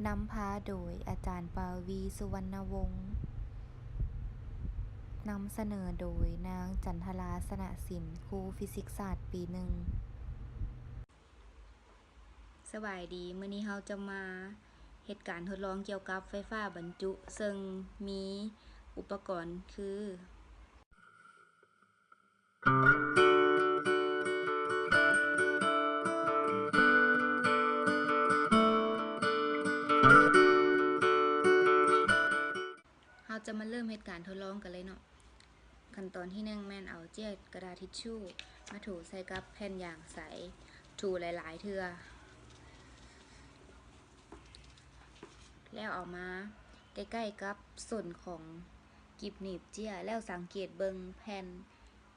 ນຳພາໂດຍອາຈານປາວີ ສຸວັນນະວົງ, ນຳສະເໜີໂດຍນາງຈັນທະລາ ຊະນະສິນ, ຄູຟີຊິກສາດປີໜຶ່ງ. ສະບາຍດີ, ມື້ນີ້ເຮົາຈະມາເຮັດການທົດລອງກ່ຽວກັບໄຟຟ້າບັນຈຸ, ເຊິ່ງມີອຸປະກອນຄື ເຮົາຈະມາເລີ່ມເຮັດການທົດລອງກັນເລີຍເນາະ. ຂັ້ນຕອນທີໜຶ່ງແມ່ນເອົາເຈ້ຍກະດາດທິດຊູມາຖູໃສ່ກັບແຜ່ນຢາງໃສ, ຖູຫຼາຍໆເທື່ອ ແລ້ວເອົາມາໃກ້ໆກັບສົ້ນຂອງ ກີບໜີບເຈ້ຍ ແລ້ວສັງເກດເບິ່ງແຜ່ນ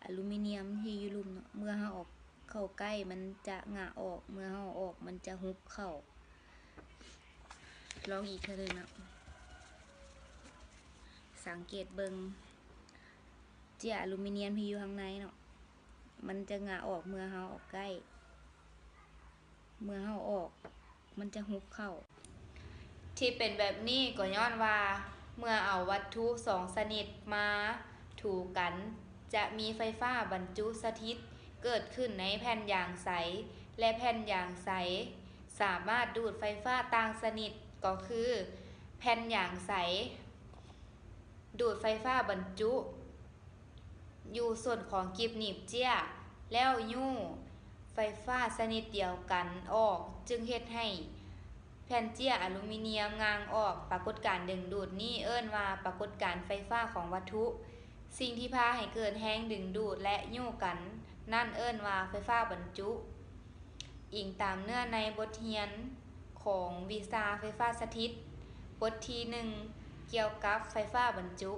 ອາລູມີນຽມທີ່ຢູ່ລຸ່ມເນາະ, ເມື່ອເຮົາເອົາເຂົ້າໃກ້ມັນຈະຫງາອອກ, ເມື່ອເຮົາເອົາອອກມັນຈະຫຸບເຂົ້າ. ລອງອີກເທື່ອໜຶ່ງເນາະ, ສັງເກດເບິ່ງເຈ້ຍອາລູມີນຽມທີ່ຢູ່ຂ້າງໃນເນາະ, ມັນຈະຫງາອອກເມື່ອເຮົາເອົາໃກ້, ເມື່ອເຮົາອອກ ມັນຈະຫຸບເຂົ້າ. ທີ່ເປັນແບບນີ້ກໍຍ້ອນວ່າ ເມື່ອເອົາວັດຖຸສອງຊະນິດມາຖູກັນ ຈະມີໄຟຟ້າບັນຈຸສະຖິດເກີດຂຶ້ນໃນແຜ່ນຢາງໃສ ແລະ ແຜ່ນຢາງໃສສາມາດດູດໄຟຟ້າຕ່າງຊະນິດ ກໍຄືແຜ່ນຢາງໃສດູດໄຟຟ້າບັນຈຸ ຢູ່ສົ້ນຂອງກີບໜີບເຈ້ຍ ແລ້ວຍູ້ໄຟຟ້າຊະນິດດຽວກັນອອກ, ຈຶ່ງເຮັດໃຫ້ແຜ່ນເຈ້ຍອາລູມີນຽມງ່າງອອກ. ປາກົດການດຶງດູດນີ້ເອີ້ນວ່າປາກົດການໄຟຟ້າຂອງວັດຖຸ. ສິ່ງທີ່ພາໃຫ້ເກີດແຮງດຶງດູດ ແລະ ຍູ້ກັນນັ້ນເອີ້ນວ່າໄຟຟ້າບັນຈຸ. ອີງຕາມເນື້ອໃນບົດຮຽນຂອງວິຊາໄຟຟ້າສະຖິດ ບົດທີໜຶ່ງ ກ່ຽວກັບໄຟຟ້າບັນຈຸ.